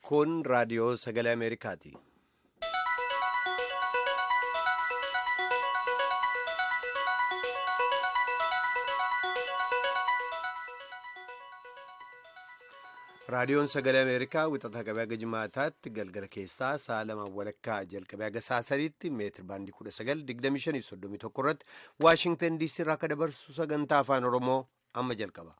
Kun raadiyoo sagalee Ameerikaati. Raadiyoon sagalee Ameerikaa wixata qabee haga jimaataatti galgala keessaa sa'a lamaan walakkaa jalqabee haga sa'a sadiitti meetir baandii 19,25 irratti Waashingtan DC irraa akka dabarsu sagantaa afaan Oromoo amma jalqaba.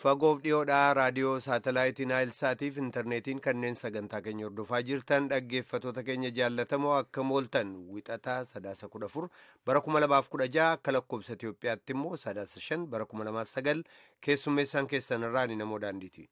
Fagoof dhiyoodhaa raadiyoo saatalaayitii Naayilsaatiif intarneetiin kanneen sagantaa keenya hordofaa jirtan dhaggeeffatoota keenya jaallatamoo akka mooltan wixataa sadaasa 14 bara 2016 akka lakkoobsa Itoophiyaatti immoo sadaasa 5 bara 2009 keessummeessaan keessan irraa ni namoo daandiiti.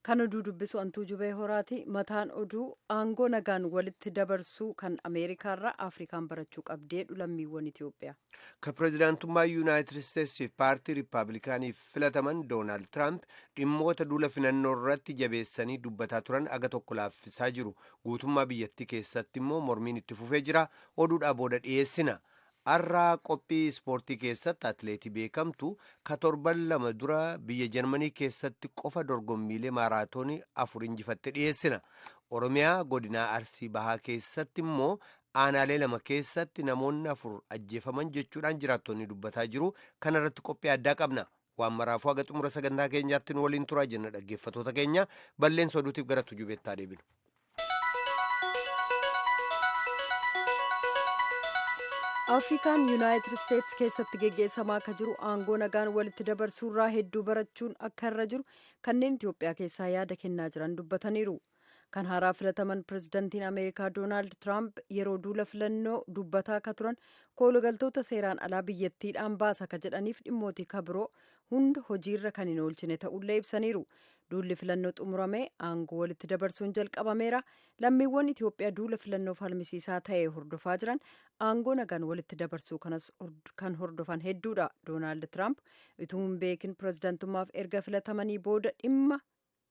Kan oduu dubbisu Antuu Jubee Horaati. Mataan oduu aangoo nagaan walitti dabarsuu kan Ameerikaarraa Afrikaan barachuu qabdeedhu lammiiwwan Itoophiyaa. Ka pireezidaantummaa Yuunaayitid Isteetsiif paartii Riippaabilikaaniif filataman Doonaald Tiraamp dhimmoota duula filannoo irratti jabeessanii dubbataa turan aga tokko laaffisaa jiru. Guutummaa biyyattii keessatti immoo mormiin itti fufee jira. Oduudhaa booda dhiyeessina. Har'aa qophii ispoortii keessatti atileetii beekamtu ka torban lama dura biyya Jarmanii keessatti qofa dorgommiilee maaraatoonii afur injifatte dhiyeessina. Oromiyaa godinaa Arsii Bahaa keessatti immoo aanaalee lama keessatti namoonni afur ajjeefaman jechuudhaan jiraattonni dubbataa jiru. Kana irratti qophii addaa qabna. Waan maraafuu haga xumura sagantaa keenyaatti nu waliin turaa jenna dhaggeeffatoota keenya. Balleessa oduutiif gara tujubeettaa deebinu. Afrikaan Yuunaayitid Isteetsi keessatti geggeessamaa akka jiru aangoo nagaan walitti dabarsuurraa hedduu barachuun akka irra jiru kanneen Itoophiyaa keessaa yaada kennaa jiran dubbataniiru. Kan haaraa filataman pirezidantiin Ameerikaa Doonaald Tiraamp yeroo duula filannoo dubbataa akka turan koolugaltoota seeraan alaa biyyattiidhaan baasa akka jedhaniif dhimmootii kabiroo hunda hojiirra kan hin oolchine ta'ullee ibsaniiru. Duulli filannoo xumurame aangoo walitti dabarsuun jalqabameera. Lammiiwwan Itoophiyaa duula filannoo falmisiisaa ta'e hordofaa jiran aangoo nagaan walitti dabarsuu kanas kan hordofan hedduudha. Doonaald Tiraamp utuu hin beekin pirezidantummaaf erga filatamanii booda dhimma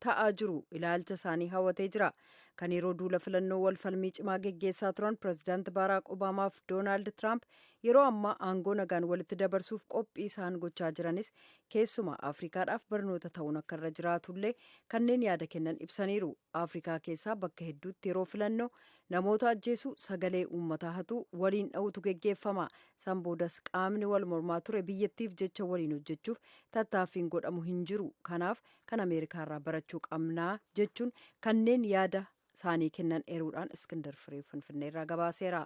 ta'aa jiru ilaalcha isaanii hawwatee jira. Kan yeroo duula filannoo wal falmii cimaa geggeessaa turan pirezidaant Baaraak Obaamaaf Doonaald Tiraamp yeroo ammaa aangoo nagaan walitti dabarsuuf qophii isaan gochaa jiranis keessumaa Afrikaadhaaf barnoota ta'uun akka irra jiraatullee kanneen yaada kennan ibsaniiru. Afrikaa keessaa bakka hedduutti yeroo filannoo namoota ajjeesuu, sagalee uummataa hatuu, waliin dha'utu geggeeffama. San boodas qaamni wal mormaa ture biyyattiif jecha waliin hojjechuuf tattaaffiin godhamu hin jiru. Kanaaf kan Ameerikaarraa barachuu qabnaa jechuun kanneen yaada isaanii kennan eeruudhaan Iskindar Firee Finfinneerraa gabaaseera.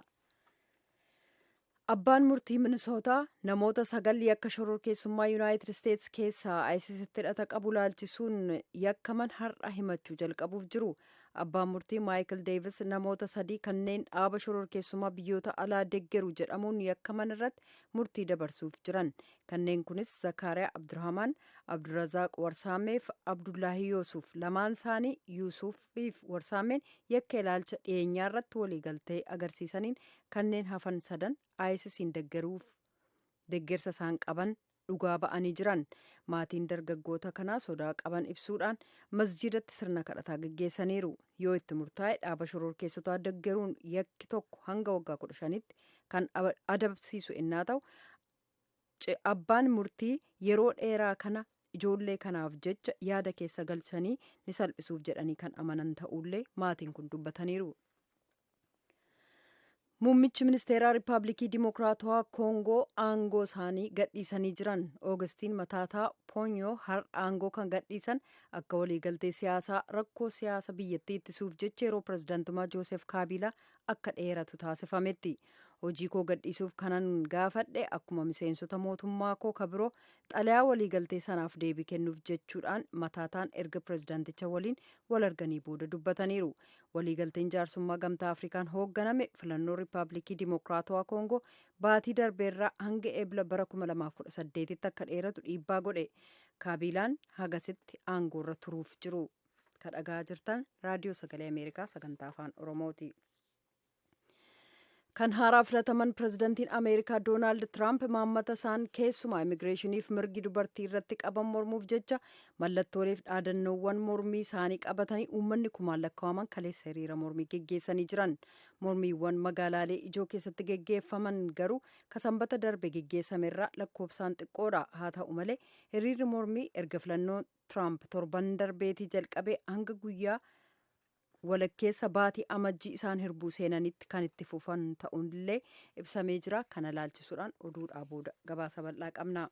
Abbaan murtii Minisootaa namoota sagal yakka shororkeessummaa Yuunaayitid Isteetsi keessaa ISIStti hidhata qabu laalchisuun yakkaman har'a himachuu jalqabuuf jiru. Abbaan murtii Maayikil Deevis namoota sadii kanneen dhaaba shororkeessummaa biyyoota alaa deggeru jedhamuun yakkaman irratti murtii dabarsuuf jiran. Kanneen kunis Zakaariyaa Abdurahmaan, Abdurazaaq Warsaameef Abdullaahi Yuusuf. Lamaan isaanii Yuusufiif Warsaameen yakka ilaalcha dhiyeenyaa irratti waliigaltee agarsiisaniin kanneen hafan sadan ISISiin deggeruuf deggersa isaan qaban dhugaa ba'anii jiran. Maatiin dargaggoota kanaa sodaa qaban ibsuudhaan masjiidatti sirna kadhataa geggeessaniiru. Yoo itti murtaa'e dhaaba shororkeessotaa deggeruun yakki tokko hanga waggaa 15tti kan adabsiisu innaa ta'u, abbaan murtii yeroo dheeraa kana ijoollee kanaaf jecha yaada keessa galchanii ni salphisuuf jedhanii kan amanan ta'ullee maatiin kun dubbataniiru. Muummichi ministeeraa Riippaabilikii Dimokiraatawaa Koongoo aangoo isaanii gadhiisanii jiran. Oogustiin Mataataa Poonyoo har'a aangoo kan gadhiisan akka waliigaltee siyaasaa rakkoo siyaasa biyyattii ittisuuf jecha yeroo pirezidaantummaa Joosef Kaabiilaa akka dheeratu taasifametti. Hojii koo gadhiisuuf kanan gaafadhe akkuma miseensota mootummaa koo ka biroo xalayaa waliigaltee sanaaf deebii kennuuf jechuudhaan Mataataan erga pirezidaanticha waliin wal arganii booda dubbataniiru. Waliigalteen jaarsummaa gamtaa Afrikaan hoogganame filannoo Riippaabilikii Dimokiraatawaa Koongoo baatii darbeerraa hanga eebla bara 2018tti akka dheeratu dhiibbaa godhe. Kaabilaan hagasitti aangoorra turuuf jiru. Ka dhagaa jirtan raadiyoo sagalee Ameerikaa sagantaa afaan Oromooti. Kan haaraa filataman pirezidantiin Ameerikaa Doonaald Tiraamp imaammata isaan keessumaa immigireeshiniif mirgi dubartii irratti qaban mormuuf jecha mallattooleef dhaadannoowwan mormii isaanii qabatanii uummanni kumaan lakkaa'aman kaleessa hiriira mormii geggeessanii jiran. Mormiiwwan magaalaalee ijoo keessatti geggeeffaman garuu kasanbata darbe geggeessamerraa lakkoofsaan xiqqoodha. Haa ta'u malee, hiriirri mormii erga filannoo Tiraamp torban darbeetii jalqabee hanga guyyaa walakkeessa baatii Amajjii isaan hirbuu seenanitti kan itti fufan ta'uunillee ibsamee jira. Kana laalchisuudhaan oduudhaa booda gabaasa bal'aa qabna.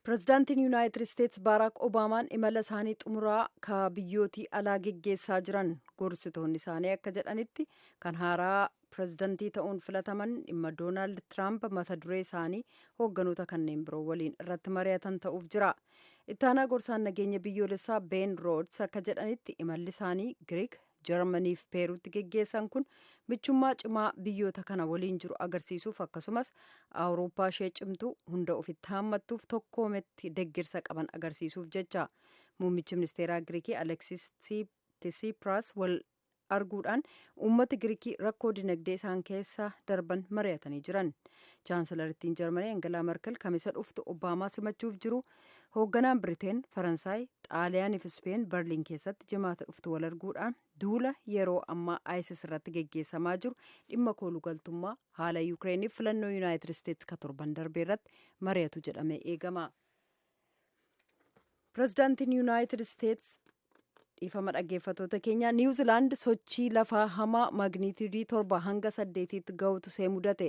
Pirezidaantiin Yuunaayitid Isteets Baaraak Obaamaan imala isaanii xumuraa ka biyyootii alaa geggeessaa jiran. Gorsitoonni isaanii akka jedhanitti, kan haaraa pirezidantii ta'uun filataman dhimma Doonaald Tiraamp mata duree isaanii hoogganoota kanneen biroo waliin irratti mari'atan ta'uuf jira. Ittaanaa gorsaan nageenya biyyoolessaa Been Roods akka jedhanitti, imalli isaanii Giriik, Jarmanii fi Peeruutti geggeessan kun michummaa cimaa biyyoota kana waliin jiru agarsiisuuf, akkasumas Awurooppaa ishee cimtuu hunda ofitti haammattuuf tokkoometti deeggarsa qaban agarsiisuuf jecha. Muummichi ministeeraa Giriikii Aleksis Tsipras wal arguudhaan uummata Giriikii rakkoo dinagdee isaan keessa darban mari'atanii jiran. Chaansilarittiin Jarmanii Angelaa Merkel kamisa dhuftu Obaamaa simachuuf jiru. Hoogganaan Biriteen, Faransaay, Xaaliyaanii fi Ispeen Berliin keessatti jimaata dhuftu wal arguudhaan duula yeroo ammaa ISIS irratti geggeessamaa jiru, dhimma koolugaltummaa, haala Yukireeniif filannoo Yuunaayitid Isteetsi ka torban darbee irratti mari'atu jedhamee eegama. Pirezidaantiin Yuunaayitid Isteets, dhiifama dhaggeeffatoota keenya, Niwuzilaand sochii lafaa hamaa magnituudii 7 hanga 8tti gahutu see mudate.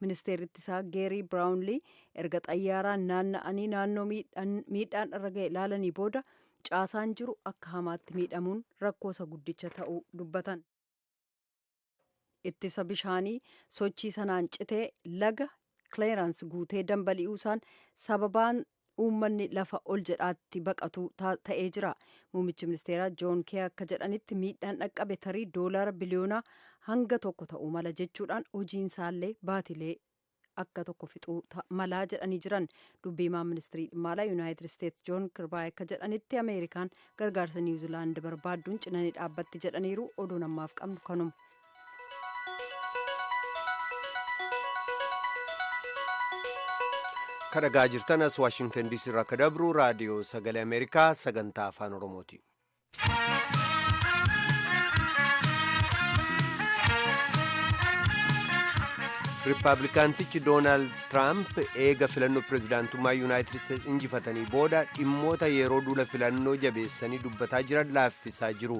Ministeerri ittisaa Geerii Biraawunlii erga xayyaaraan naanna'anii naannoo miidhaan irra ga'e ilaalanii booda caasaan jiru akka hamaatti miidhamuun rakkoo isa guddicha ta'uu dubbatan. Ittisa bishaanii sochii sanaan citee laga Kileerans guutee dambali'uusaan sababaan uummanni lafa ol jedhaatti baqatu ta'ee jira. Muummichi ministeeraa Joon Kee akka jedhanitti, miidhaan dhaqqabe tarii doolaara biliyoonaa hanga tokko ta'uu mala jechuudhaan hojiin isaallee baatilee akka tokko fixuu malaa jedhanii jiran. Dubbii himaan ministirii dhimma alaa Yuunaayitid Isteets Joon Kirbaay akka jedhanitti, Ameerikaan gargaarsa Niwuzilaand barbaadduun cinanii dhaabbatti jedhaniiru. Oduun ammaaf qabnu kanuma. Kan dhagaa jirtan as Waashingtan DC irraa akka dabru Raadiyoo Sagalee Ameerikaa sagantaa Afaan Oromooti. Riippaabilikaantichi Doonaald Tiraamp eega filannoo pirezidaantummaa Yuunaayitid Isteetsi injifatanii booda dhimmoota yeroo duula filannoo jabeessanii dubbataa jiran laaffisaa jiru.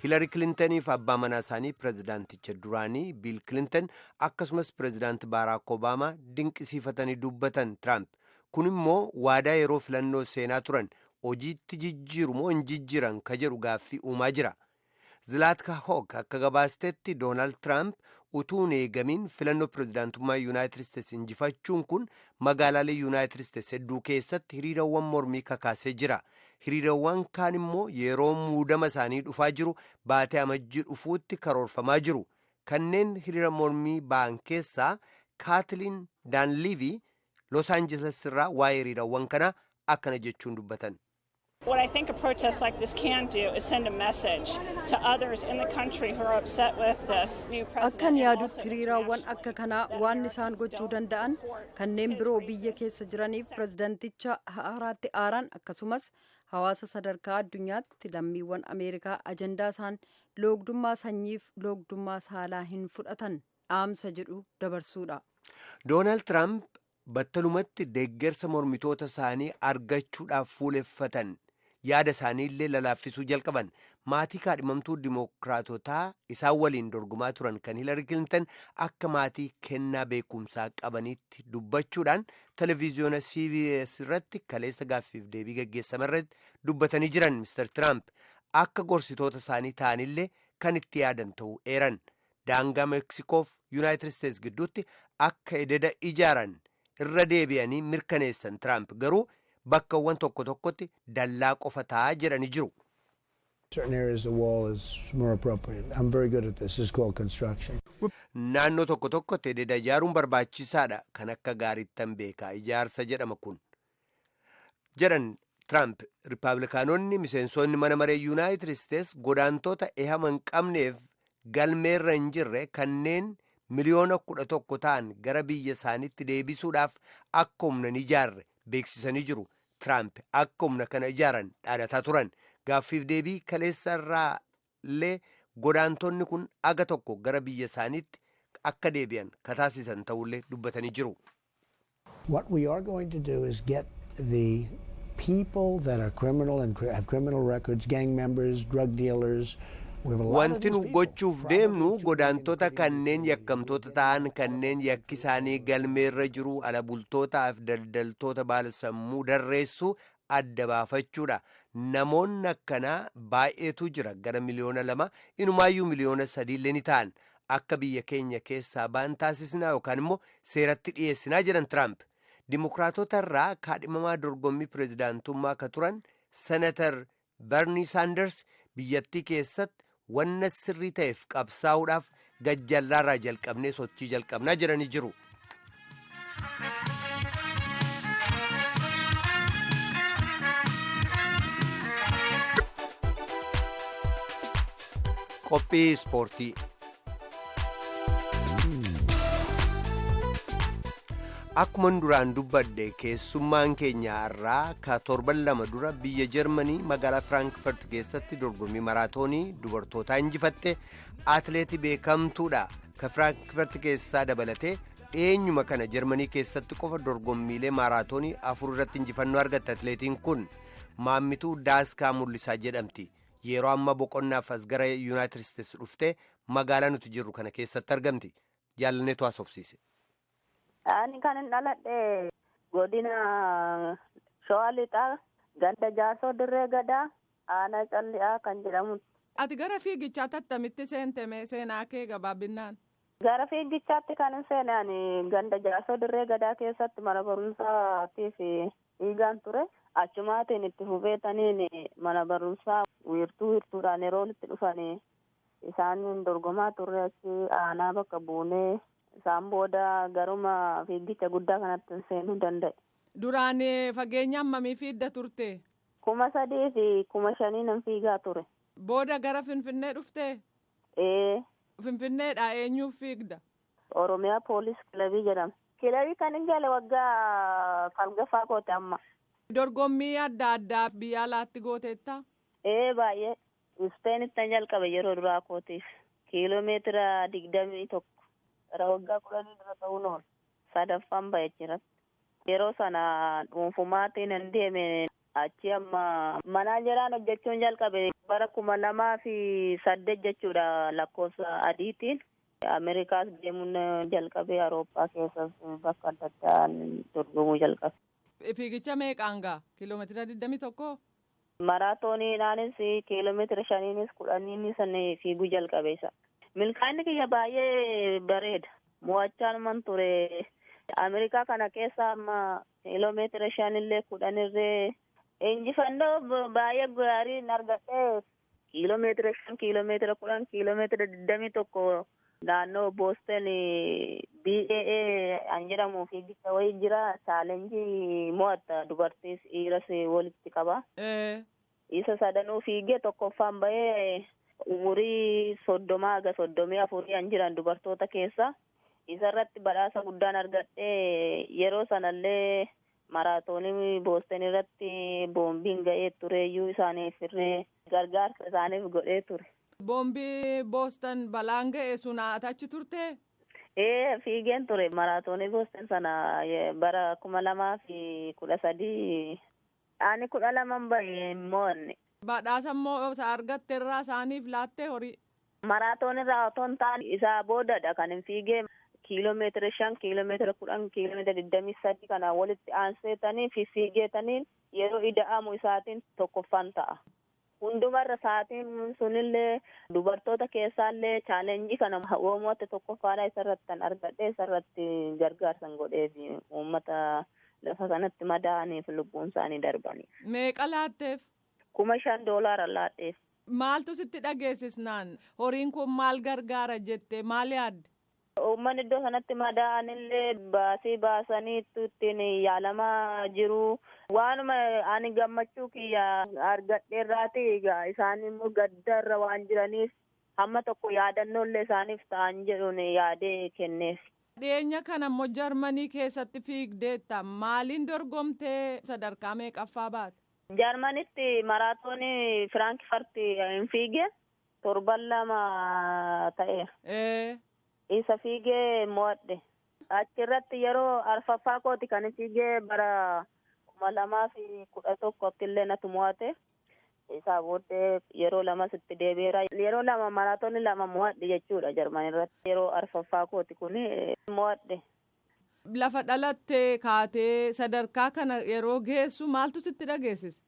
Hilari Kilintaniif abbaa manaa isaanii pirezidaanticha duraanii Biil Kilintan, akkasumas pirezidaanti Baaraak Obaamaa dinqisiifatanii dubbatan Tiraamp. Kun immoo waadaa yeroo filannoo seenaa turan hojiitti jijjiiru moo hin jijjiiran ka jedhu gaaffii uumaa jira. Zilaatka Hook akka gabaastetti, Doonaald Tiraamp utuu hin eegamiin filannoo pirezidaantummaa Yuunaayitid Isteetsi injifachuun kun magaalaalee Yuunaayitid Isteetsi hedduu keessatti hiriirawwan mormii kakaasee jira. Hiriirawwan kaan immoo yeroo muudama isaanii dhufaa jiru baatee Amajjii dhufuutti karoorfamaa jiru. Kanneen hiriira mormii ba'an keessaa Kaatiliin Daanliivii Los Aanjeles irraa waa'ee hiriirawwan kanaa akkana jechuun dubbatan. What I think a protest like this can do is send a message to others in the country who are upset with this new president. Akkan yaadutti, hiriiraawwan akka kanaa waan isaan gochuu danda'an kanneen biroo biyya keessa jiraniif pirezidanticha haaraatti aaran, akkasumas hawaasa sadarkaa addunyaatti lammiiwwan Ameerikaa ajandaa isaan loogdummaa sanyiif loogdummaa saalaa hin fudhatan dhaamsa jedhu dabarsuudha. Doonaald Tiraamp battalumatti deeggarsa mormitoota isaanii argachuudhaaf fuuleffatan. Yaada isaanii illee lalaaffisuu jalqaban. Maatii kaadhimamtuu Dimookiraatotaa isaan waliin dorgomaa turan kan Hilari Kilintan akka maatii kennaa beekumsaa qabanitti dubbachuudhaan televiziyoona CBS irratti kaleessa gaaffiif deebii gaggeessame irratti dubbatanii jiran. Mr. Tiraamp akka gorsitoota isaanii ta'anillee kan itti yaadan ta'uu eeran. Daangaa Meeksikoof Yuunaayitid Isteets gidduutti akka ededa ijaaran irra deebi'anii mirkaneessan. Tiraamp garuu bakkawwan tokko tokkotti dallaa qofa ta'a jedhanii jiru. Certain areas the wall is more appropriate. I'm very good at this. This is called construction. Naannoo tokko tokkotti ededa ijaaruun barbaachisaadha. Kan akka gaariittan beekaa, ijaarsa jedhama kun. Jedhan Tiraamp. Riippaabilikaanonni miseensonni mana maree Yuunaayitid Isteets godaantota ehama hin qabneef galmeerra hin jirre kanneen 11 miliyoona ta'an gara biyya isaaniitti deebisuudhaaf akka humna hin ijaarre beeksisanii jiru. Tiraamp akka humna kana ijaaran dhaadataa turan. Gaaffiif deebii kaleessa irraa illee godaantonni kun aga tokko gara biyya isaaniitti akka deebi'an kataasisan ta'ullee dubbatanii jiru. What we are going to do is get the people that are criminal and have criminal records, gang members, drug dealers. We have a lot of Wanti these nu people. gochuuf deemnu godaantota kanneen yakkamtoota ta'an, kanneen yakki isaanii galmeerra jiru, ala bultootaaf daldaltoota baala sammuu darreessu adda baafachuudha. Namoonni akkanaa baay'eetu jira, gara 2 miliyoona, inumaayyuu 3 miliyoona ni ta'an. Akka biyya keenya keessaa ba'an taasisnaa yookaan immoo seeratti dhiyeessinaa jedhan Tiraamp. Dimokiraatota irraa kaadhimamaa dorgommii pireezidaantummaa akka turan Senatar Bernie Sanders biyyattii keessatti wanna sirrii ta'eef qabsaa'uudhaaf gajjallaarraa jalqabnee sochii jalqabnaa jedhanii jiru. Qophii ispoortii. Akkuma duraan dubbadde, keessummaan keenya har'aa ka torban 2 dura biyya Jarmanii magaalaa Firaankfurt keessatti dorgommii maraatoonii dubartootaa injifatte atleetii beekamtuudha. Ka Firaankfurt keessaa dabalatee dhiyeenyuma kana Jarmanii keessatti qofa dorgommiilee maraatoonii afur irratti injifannoo argatte. Atleetiin kun Maammituu Daaskaa Mul'isaa jedhamti. Yeroo amma boqonnaaf as gara Yuunaayitid Isteetsi dhuftee magaalaa nuti jirru kana keessatti argamti. Jaalanneetu haasofsiise. Ani kan hin dhaladhe godina Shawaa Lixaa, ganda Jaarsoo Dirree Gadaa, aanaa Calli'aa kan jedhamu. Ati gara fiigichaatti attamitti seente mee seenaa kee gabaabbinaan? Gara fiigichaatti kan hin seene ani ganda Jaarsoo Dirree Gadaa keessatti mana barumsaatiif fiigaan ture. Achumaatiin itti fufeetaniin mana barumsaa wiirtuu wiirtuudhaan yeroo walitti dhufanii isaan dorgomaa turre, achi aanaa bakka buunee isaan booda garuma fiigicha guddaa kanatti seenuu danda'e. Duraan fageenya hammamii fiigda turte? 3,000 fi 5,000 nan fiigaa ture. Booda gara Finfinnee dhuftee? Ee. Finfinneedha eenyuuf fiigda? Oromiyaa Poolis Kilabii jedhama. Kilabii kan hin gale waggaa salgaffaa goote amma. Dorgommii adda addaa biyya alaatti gooteetta? Ee, baay'ee. Ispeenitti jalqabe yeroo duraa kootiif. Kiiloomeetira 21. Gara waggaa 10 dura ta'uun oola. Sadaffaan ba'e jiratti. Yeroo sana dhuunfumaatiin hin deeme, achi amma manaajeraan hojjechuun jalqabe bara 2008 jechuudha lakkoofsa adiitiin. Ameerikaas deemuun jalqabe, Awurooppaa keessas bakka adda addaan dorgomuu jalqabe. Fiigicha meeqaan gaa? Kiiloomeetira 21? Maraatooniidhaanis, kiiloomeetira 5nis 10nis fiiguu jalqabe isa. Milkaa'inni kiyya baay'ee bareeda. Mo'achaanuman ture. Ameerikaa kana keessa amma kiiloomeetira 5llee 10llee injifannoo baay'ee gaarii argadhee, kiiloomeetira 5, kiiloomeetira 10, kiiloomeetira 21 naannoo Boston BAA an jedhamu fiigicha wayii jira. Challenge mo'atta dubartiis dhiiras walitti qaba. Isa sadanuu fiigee tokkoffaan bahee, umurii 30 haga 34 an jiran dubartoota keessa. Isarratti badhaasa guddaan argadhee, yeroo sanallee maraatoonii Boston irratti boombiin ga'ee tureeyyuu isaaniif irree gargaarsa isaaniif godhee ture. Boombii Boston balaan ga'e sun achi turte? Ee, fiigeen ture maraatoonii Boston sana bara 2013. Ani 12n bahe, mo'anne. Badhaasa immoo isa argatte irraa isaaniif laattee horii? Maraatoon irraa otoo hin taane isaa boodadha kan hin fiigee, kiiloomeetira 5, kiiloomeetira 10, kiiloomeetira 23 kana walitti aanseetanii fi fiigeetaniin yeroo ida'amu isaatiin tokkoffaan ta'a. Hundumarra sa'aatiin sunillee dubartoota keessaallee challenge kana moo'atte tokkoffaadha isarratti kan argadhe, isarratti gargaarsan godheef uummata lafa sanatti madaa'aniif lubbuun isaanii darbaniif. Meeqa laatteef? $5,000 laadheef. Maaltu sitti dhageessisnaan horiin kun maal gargaara jettee maal yaadde? Uummanni iddoo sanatti madaa'anillee baasii baasanii ittiin yaalamaa jiru. Waanuma ani gammachuu kiyya argadheerraati, egaa isaan immoo gaddarra waan jiraniif Hamma tokko yaadannollee isaaniif ta'an jedhuun yaadee kenneef. Dhiyeenya kana immoo Jarmanii keessatti fiigdeetta. Maaliin dorgomtee sadarkaa meeqaffaa baate? Jarmanitti maraatoonii Firaankfurt hin fiige torban 2 ta'eera. Isa fiigee mo'adhe. Achirratti yeroo arfaffaa kooti kan fiigee bara 2011 illee natu mo'ate. Isaa booddee yeroo lamas itti deebi'eera. Yeroo 2 maraatoonii 2 mo'adhe jechuudha Jarman irratti. Yeroo arfaffaa kooti kun mo'adhe. Lafa dhalattee kaatee sadarkaa kana yeroo geessu maaltu sitti dhageessise?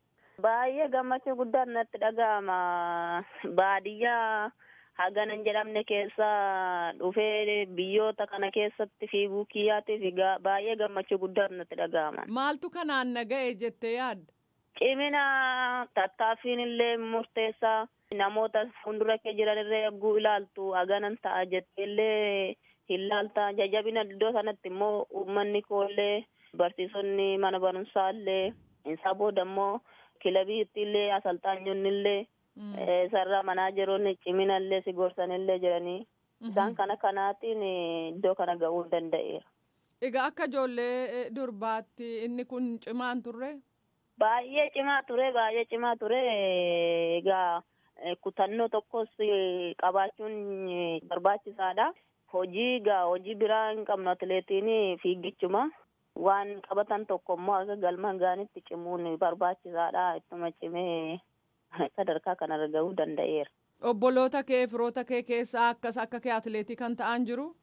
Baay'ee gammachuu guddaan natti dhaga'ama. Baadiyyaa hagana hin jedhamne keessa dhufee biyyoota kana keessatti fiiguu kiyyaatiif baay'ee gammachuu guddaan natti dhaga'ama. Maaltu kanaan na ga'e jettee yaadda? Cimina tattaaffiin illee murteessaa namoota fuuldura kee jiran illee yogguu ilaaltu haganan ta'a jettee illee hin laalta. Jajjabina iddoo sanatti immoo uummanni koollee barsiisonni mana barumsaa illee isaa booda immoo kilabiitti illee asalxaanyonni illee sarara manaajeroonni cimina illee si gorsan illee jiranii isaan kana kanaatiin iddoo kana ga'uu danda'eera. Egaa akka ijoollee durbaatti inni kun cimaan turre? Baay'ee cimaa ture, baay'ee cimaa ture. Egaa kutannoo tokkos qabaachuun barbaachisaadha. Hojii egaa hojii biraa hin qabnu atileetiin fiigichuma. Waan qabatan tokko immoo akka galma gaanitti cimuun barbaachisaadha. Ittuma cimee sadarkaa kanarra ga'uu danda'eera. Obboloota kee firoota kee keessaa akkas akka kee atileetii kan ta'an jiru?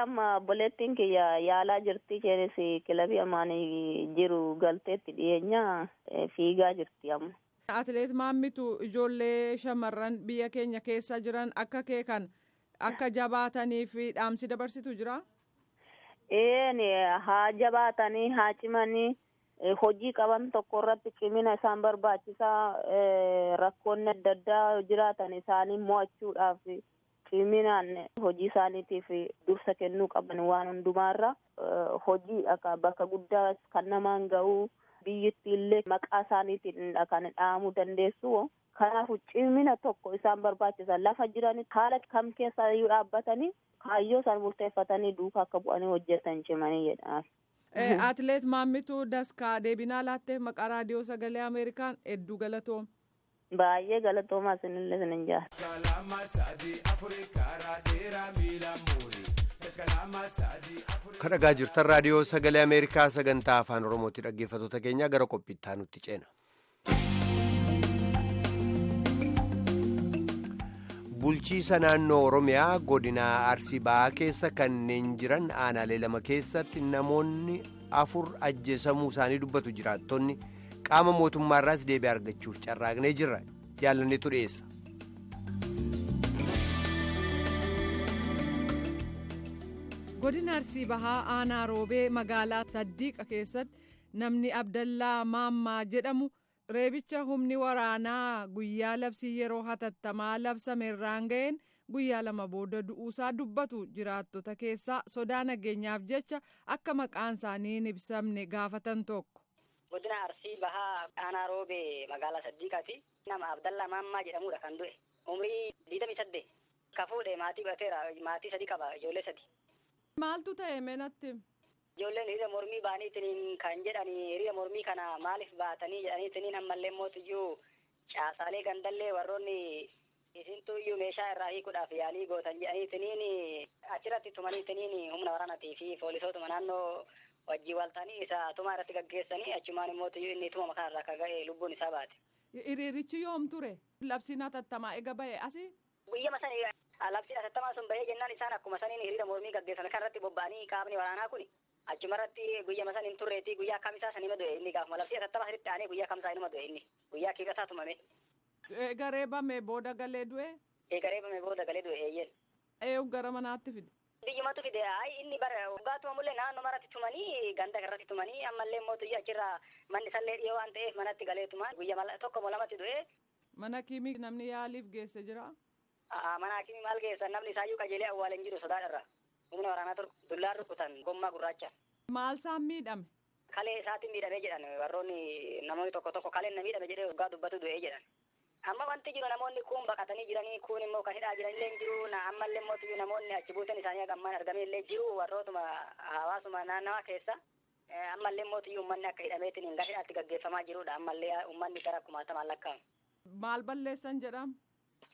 Amma obboleettiin kiyya yaalaa jirti. Isheenis kilabii ammaan jiru galteetti dhiyeenya fiigaa jirti amma. Atileet Maammitu ijoollee shamarran biyya keenya keessa jiran akka kee kan akka jabaatanii fi dhaamsi dabarsitu jira? Haa jabaatanii haa cimanii hojii qaban tokko irratti cimina isaan barbaachisaa rakkoonni adda addaa jiraatan isaanii mo'achuudhaaf ciminaan hojii isaaniitiif dursa kennuu qaban waan hundumaarra hojii akka bakka guddaa kan namaan ga'uu biyyattii illee maqaa isaaniitiin kan dhahamuu dandeessu. Kanaafuu cimina tokko isaan barbaachisa. Lafa jiranii haala kam keessa iyyuu dhaabbatanii kaayyoo isaan murteeffatanii duukaa akka bu'anii hojjetan cimanii jedha. Atileet Maammituu Daskaa deebinaa laatteef maqaa raadiyoo sagalee Ameerikaan hedduu galatoom. Baay'ee galatoomaa isinillee isinin jaalladha. Kan dhagaa jirtan raadiyoo sagalee Ameerikaa sagantaa afaan Oromooti. Dhaggeeffattoota keenya gara qophiittaa nutti ceena. Bulchiisa naannoo Oromiyaa godina Arsii Bahaa keessa kanneen jiran aanaalee 2 keessatti namoonni 4 ajjeesamuu isaanii dubbatu jiraattonni. Qaama mootummaarraas deebii argachuuf carraaqnee jirra. Jaalanneetu dhiyeessa. Godina Arsii Bahaa aanaa Roobee magaalaa Saddiiqa keessatti namni Abdallaa Maammaa jedhamu reebicha humni waraanaa guyyaa labsii yeroo hatattamaa labsame irraan ga'een guyyaa 2 booda du'uusaa dubbatu jiraattota keessaa sodaa nageenyaaf jecha akka maqaan isaanii hin ibsamne gaafatan tokko. Godina Arsii Bahaa aanaa Roobee magaalaa Saddiiqaati. Nama Abdallaa Maammaa jedhamudha kan du'e. Umrii 28. Ka fuudhe maatii godhateera. Maatii 3 qaba. Ijoollee 3. Maaltu ta'e meenatti? Ijoolleen hiriira mormii ba'aniitiin kan jedhani hiriira mormii kana maaliif baatanii jedhaniitiin ammallee mootiyyuu caasaalee gandallee warroonni isintu iyyuu meeshaa irraa hiikuudhaaf yaalii gootan jedhaniitiin achirratti tumaniitiin humna waraanaatii fi poolisootuma naannoo wajjii waltanii isa tumaa irratti gaggeessanii achumaan immoo inni tuma makaa irraa akka ga'e lubbuun isaa baate. Hiriirichi yoom ture? Labsiin hatattamaa ega ba'e asi? Guyyama sani labsiin hatattamaa sun ba'ee jennaan isaan akkuma saniin hiriira mormii gaggeessan kan irratti bobba'anii qaamni waraanaa kun achuma irratti guyyama san hin turreeti guyyaa kamisaa san hima du'e inni gaafuma labsii hatattamaa sanitti aanee guyyaa kamisaa inuma du'e inni guyyaa kiiqasaa tumame. Eega reebame booda galee du'e? Eega reebame booda galee du'e eeyyeen. Eeyyuu gara manaatti fide? Biyyumatu fide ay inni bara waggaatuma mullee naannoo maratti tumanii ganda irratti tumanii ammallee mootu achirraa manni sallee dhiyoo waan ta'eef manatti galee tumaan guyyaa tokko moo lamatti du'e. Mana kiimii namni yaaliif geesse jira? Mana hakimii maal geessan namni isaayyuu qajeelee awwaala hin jiru sodaadharra. Humna waraanaa ture dullaan rukutan gommaa gurraacha. Maal isaan miidhame? Kalee isaatiin miidhamee jedhan warroonni namoonni tokko tokko kaleen na miidhame jedhee waggaa dubbatu du'ee jedhan. Amma wanti jiru namoonni kun baqatanii jiranii, kun immoo kan hidhaa jiranillee hin jiru. Ammallee mootiyyuu namoonni achi buutan isaanii ammaan argamee illee jiru warrootuma hawaasuma naannawaa keessa. Ammallee mootiyyuu uummanni akka hidhameetiin hin gara hidhaatti gaggeeffamaa jirudha. Ammallee uummanni gara kumaatamaan lakkaa'amu. Maal balleessan jedhama?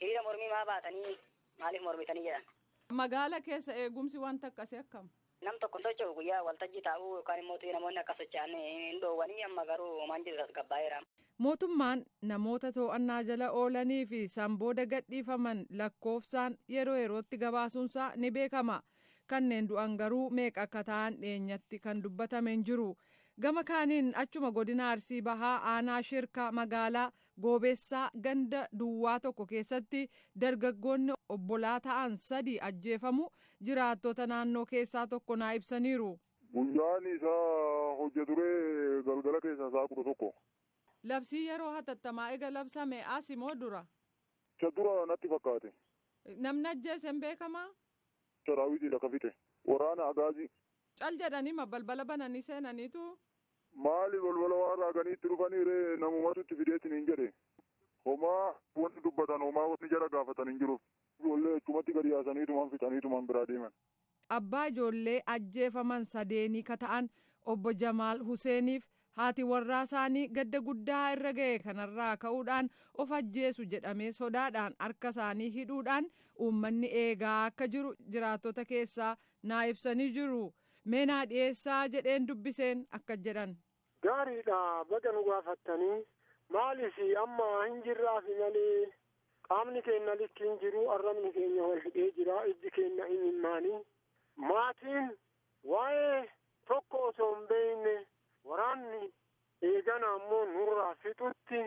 Hiriira mormii maa baatanii, maaliif mormitanii jedhan. Magaala keessa eegumsi wanta akkasii akkam? Nam tokko socho'u guyyaa waltajjii taa'uu yookaan immoo namoonni akka socho'an hin dhoowwanii, amma garuu homaan jiru tasgabbaa'eera. Mootummaan namoota to'annaa jala oolanii fi san booda gadhiifaman lakkoofsaan yeroo yerootti gabaasuunsaa ni beekama. Kanneen du'an garuu meeqa akka ta'an dhiyeenyatti kan dubbatame hin jiru. Gama kaaniin achuma godina Arsii Bahaa aanaa Shirkaa magaalaa Goobeessaa ganda duwwaa 1 keessatti dargaggoonni obbolaa ta'an 3 ajjeefamu jiraattota naannoo keessaa tokko naa ibsaniiru. Guyyaan isaa hojja turee galgala keessaa sa'a 11. Labsii yeroo hatattamaa ega labsame as moo dura? Isa dura natti fakkaate. Namni ajjeese hin beekamaa? Saraawitiidha ka fixe. Waraana Agaazii. Cal jedhanii ma balbala bananii seenaniitu? Maali balbala waan raaganiitti dhufanii ree, namumatu itti fideetiin hin jedhe. Homaa wanti dubbatan, homaa wanti jara gaafatan hin jiru. Ijoollee achumatti gadi yaasaniitumaan fixaniitumaan biraa deeman. Abbaa ijoollee ajjeefaman sadeenii ka ta'an obbo Jamaal Huseeniif haati warraa isaanii gadda guddaa irra ga'e kanarraa ka'uudhaan of ajjeesu jedhamee sodaadhaan harka isaanii hidhuudhaan uummanni eegaa akka jiru jiraattota keessaa naa ibsanii jiru. Meenaa dhiyeessaa jedheen dubbiseen akka jedhan. Gaariidha, baga nu gaafattanii. Maaliif amma hin jirraafi malee qaamni keenya likki hin jiru, arrabni keenya wal hidhee jira, ijji keenya hin himmaanii. Maatiin waa'ee tokko osoo hin beekne waraanni eegana ammoo nurraa fixutti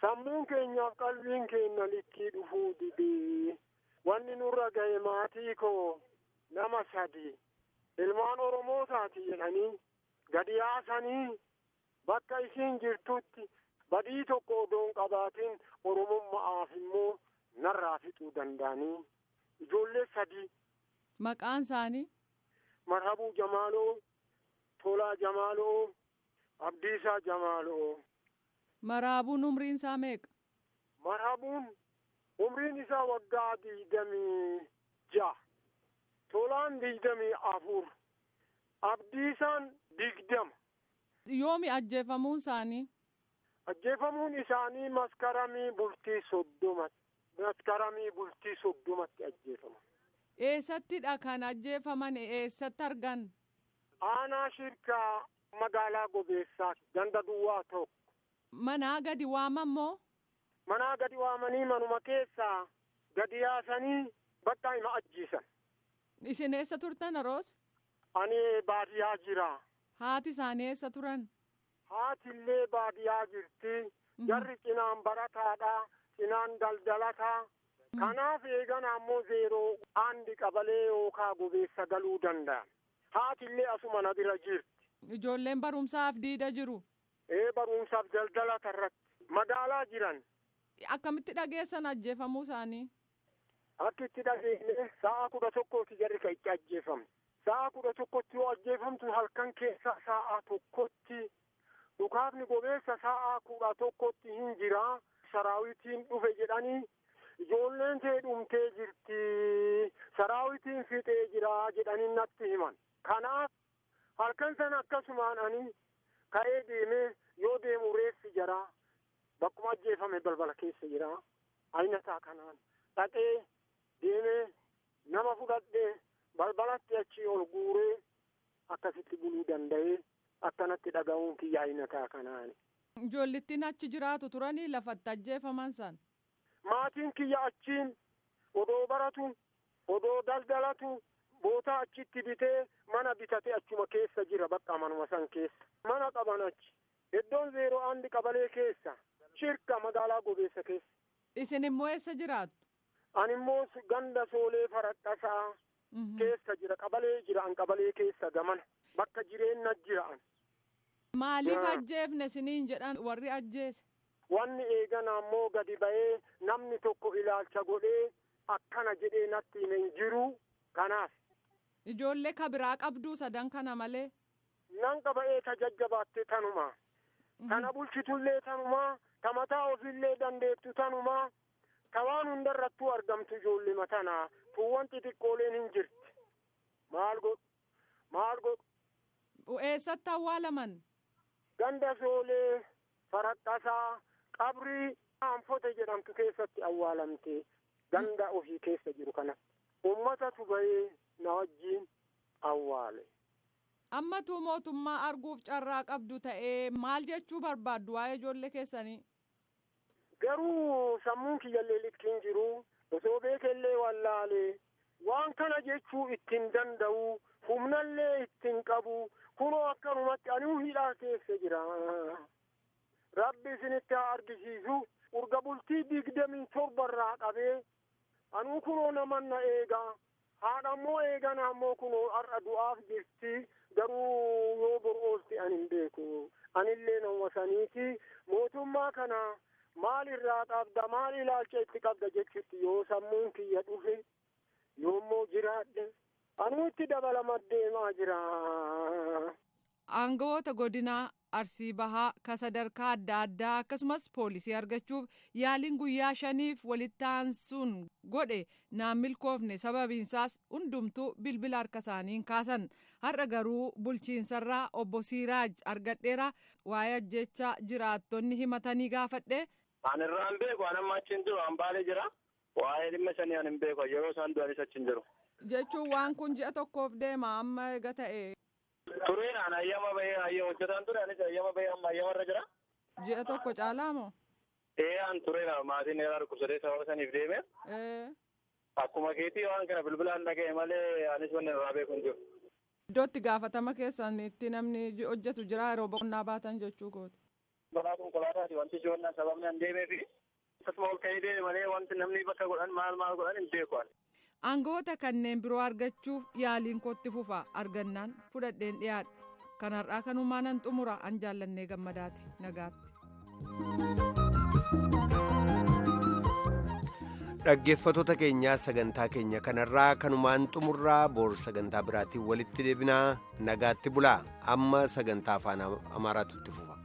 sammuun keenyaaf qalbiin keenya likkii dhufuu didee. Wanni nurra ga'e maatii koo nama 3 ilmaan Oromootaati jedhanii gadi yaasanii bakka isiin jirtutti badii tokko odoo hin qabaatin Oromummaaf immoo narraa fixuu danda'anii ijoollee 3. Maqaan isaanii? Marhabuu Jamaaloo, Tolaa Jamaaloo, Abdiisaa Jamaaloo. Marhabuun umriin isaa meeqa? Marhabuun umriin isaa waggaa 26. Tolaan 24. Abdiisaan 20. Yoomi ajjeefamuun isaanii? Ajjeefamuun isaanii maskaramii bultii 30. Maskaramii bultii 30tti ajjeefaman. Eessattidha kan ajjeefaman, eessatti argan? Aanaa Shirkaa magaalaa Gobeessaa ganda duwwaa 1. Manaa gadi waaman moo? Manaa gadi waamanii manuma keessaa gadi yaasanii bakka ima ajjeesan. Isin eessa turtan aroos? Ani baadiyyaa jira. Haati isaanii eessa turan? Haati illee baadiyyaa jirti. Jarri cinaan barataadha. Cinaan daldalataa. Kanaaf eegana ammoo 01 qabalee yookaan Gobeessa galuu danda'an. Haati illee asuma na bira jirti. Ijoolleen barumsaaf diida jiru. Ee, barumsaaf daldalata irratti magaalaa jiran. Akkamitti dhageessan ajjeefamuu isaanii? Akka itti dhageenye sa'a 11tti jarri kan itti ajjeefamte. Sa'a 11tti yoo ajjeefamtu halkan keessa sa'a 1tti dhukaafni Gobeessa sa'a 11tti hin jira. Saraawitiin dhufe jedhanii ijoolleen tee dhumtee jirti. Saraawitiin fixee jira jedhanii natti himan. Kanaaf halkan sana akkasumaan ani ka'ee deemee yoo deemu reeffi jira. Bakkuma ajjeefame balbala keessa jira. Ayinataa kanaan dhaqee deemee nama fudhadhee balbalatti achi ol guuree akkasitti buluu danda'ee akkanatti dhaga'uun kiyya ayinataa kanaani. Ijoollittiin achi jiraatu turanii lafatti ajjeefaman san. Maatiin kiyya achiin odoo baratu, odoo daldalatu, bootaa achitti bitee mana bitatee achuma keessa jira, bakka manuma san keessa. Mana qaban achi. Iddoon 01 qabalee keessa. Shirka magaalaa Gobeessa keessa. Isin immoo eessa jiraattu? Ani immoo ganda Soolee Faraqqasaa keessa jira. Qabalee jira, an qabalee keessa gamana. Bakka jireenya jira an. Maaliif ajjeefne isiniin jedhan warri ajjeese? Wanni eegana ammoo gadi ba'ee namni tokko ilaalcha godhee akkana jedhee natti hime hin jiru. Kanaaf. Ijoollee ka biraa qabduu sadan kana malee? Nan qaba, ee, ta jajjabaatte tanuma. Kana bulchitullee tanuma. Ta mataa ofiillee dandeettu tanumaa. Ta waan hundarrattuu argamtu ijoollema tanaa. Tuuwwan xixiqqooleen hin jirti. Maal godhu? Maal godhu? Eessatti awwaalaman? Ganda Soolee, Faraqqasaa, Qabrii Anfote jedhamtu keessatti awwaalamte ganda ofii keessa jiru kana. Uummatatu bahee na wajjin awwaale. Ammatu mootummaa arguuf carraa qabdu ta'ee maal jechuu barbaaddu waa'ee ijoollee keessanii? Garuu sammuun kiyyallee likkiin jiru osoo beekellee wallaalee waan kana jechuu ittiin danda'u humnallee ittiin qabu kunoo akkanumatti anuu hidhaa keessa jira. Rabbi isinitti haa argisiisu urga bultii 27 irraa qabee anuu kunoo naman na eegaa haadha ammoo eegana ammoo kunoo har'a du'aaf jirti garuu yoo bor oolti ani hin beeku anillee nama saniiti mootummaa kana maal irraa qabda maal ilaalcha itti qabda jechuutti yoo sammuun kiyya dhufe yoommoo jiraadhe anuu itti dabalama deemaa jira. Aangawoota godinaa Arsii Bahaa ka sadarkaa adda addaa akkasumas poolisii argachuuf yaaliin guyyaa 5f walitti aansuun godhe naan milkoofne sababiinsaas hundumtuu bilbila harka isaaniin kaasan har'a garuu bulchiinsarraa obbo Siiraaj argadheera waa'ee ajjechaa jiraattonni himatanii gaafadhe. Ani irraa hin beeku ani amma achi hin jiru an baalee jira waa'ee dhimma sanii ani hin beeku yeroo isaan du'anis achi hin jiru. Jechuun waan kun ji'a tokkoof deema amma eega ta'e. Tureen an hayyama bahee hayyama hojjetaan ture anis hayyama bahee amma hayyamarra jira. Ji'a tokko caalaa moo? Ee an tureera maatiin irraa dhukkubsatee sababa saniif deeme. Akkuma keetii waan kana bilbilaan dhaga'e malee anis wanni irraa beeku hin jiru. Iddootti gaafatama keessan itti namni hojjetu jira yeroo boqonnaa baatan jechuu kooti. Balaa konkolaataati wanti ijoollaan sababni an deemeefi akkasuma ol ka'ee deeme malee wanti namni bakka godhan maal maal godhan hin beeku ani. Aangawoota kanneen biroo argachuuf yaaliin kootti fufa argannaan fudhadheen dhiyaadha. Kan har'aa kanumaan nan xumura an jaallannee gammadaati nagaatti. Dhaggeeffattoota keenyaa sagantaa keenya kanarraa kanumaan xumurraa boor sagantaa biraatiin walitti deebinaa nagaatti bulaa amma sagantaa afaan Amaaraatu itti fufa.